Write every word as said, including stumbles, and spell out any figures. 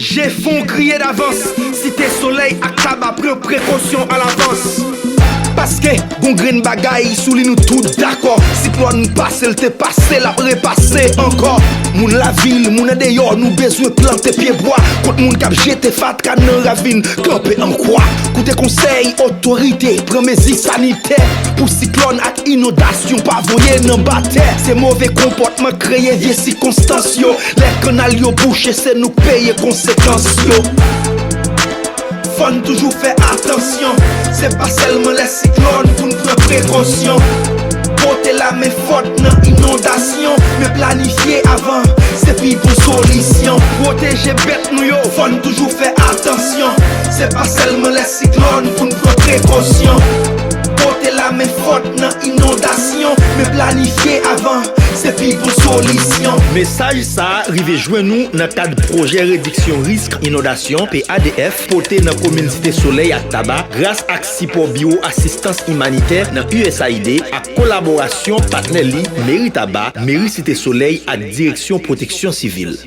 Je fon kriye davans, Site Solèy ak Taba pran prekosyon alavans. Paske gon grenn bagay sou li nou tout dakò. Siklòn pase, l te pase, l ap repase ankò. Moun lavil, moun andeyò, nou bezwen plante pyebwa kont moun k ap jete fatra nan ravin, kanpe an kwa. Koute konsèy otorite, pran mezi sanitè pou siklòn ak inondasyon pa voye n anba tè. Se move konpòtman kreye vye sikonstans yo. Lè kannal yo bouche, se nou k peye konsekans yo. Fò n toujou fè atansyon. Se pa sèlman lè siklòn pou n pran prekosyon. Pote lamen fòt nan inondasyon, men planifye avan, se pi bon solisyon. Pwoteje bèt nou yo, fò n toujou fè atansyon. Se pa sèlman lè siklòn pou n pran prekosyon. Pote lamen fòt nan inondasyon, men planifye avan, se pi bon solisyon. Mesaj sa a rive jwenn ou nan kad pwojè rediksyon risk inondasyon, P A D F, pote nan komin Site Solèy ak Taba, gras ak sipò Biwo Asistans Imanitè nan U S A I D ak kolaborasyon patnè li, Meri Taba, Meri Site Solèy ak Direksyon Pwoteksyon Sivil.